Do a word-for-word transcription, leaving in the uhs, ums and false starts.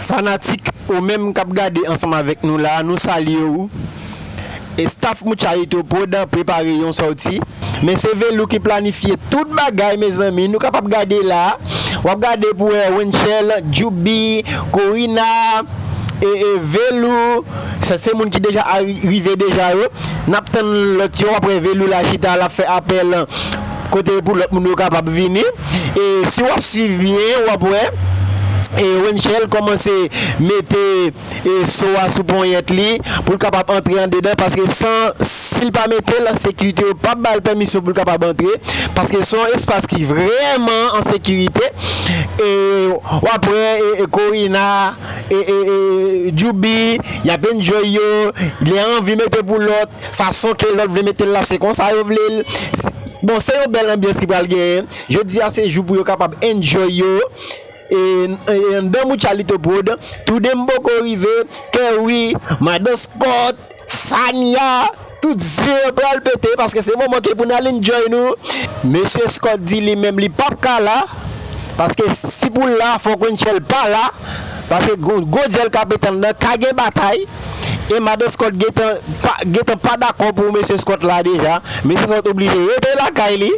Fanatik ou menm k ap gade ansanm avèk nou la, nou salye w. E staff Muchalito Prod prepare yon sòti. Men se Velou ki planifye tout bagay, mezanmi. Nou kapab gade la. W ap gade pou wè Wenchel, Djoubi, Corina, e, e Velou. Sa se moun ki deja ari- rive deja yo. N ap tann lòt yo. W ap wè Velou la chita, l ap fè apèl kote pou lòt moun yo kapab vini. E si w ap swiv byen, w ap wè e Wenchel kòmanse mete e so a sou ponyèt li pou l kapab antre andedan, paske san, si l pa mete l, sekirite yo p ap ba l pèmisyon pou l kapab antre, paske se yon espas ki vrèman an sekirite. E w ap wè e, e Corina, e, e, e Djoubi, y ap enjoy yo, gen anvi mete pou lòt, fason ke lòt vle mete l la, se konsa yo vle l. Bon, se yon bèl anbyans ki pral genyen. Jodi a se jou pou yo kapab enjoy yo. E, e anndan Muchalito Prod, Toudem poko rive, Kerry, Madan Scott, Fania, tout zen an pral pete, paske se moman ke pou n al enjoy nou. Mesye Scott di li menm li p ap ka la, paske si pou l la, fòk Wenchel pa la, paske gwo, gwo dyèl k ap pete anndan, ka gen batay. E Madan Scott gentan pa, gentan pa dakò pou Mesye Scott la deja. Mesye Scott oblije rete lakay li.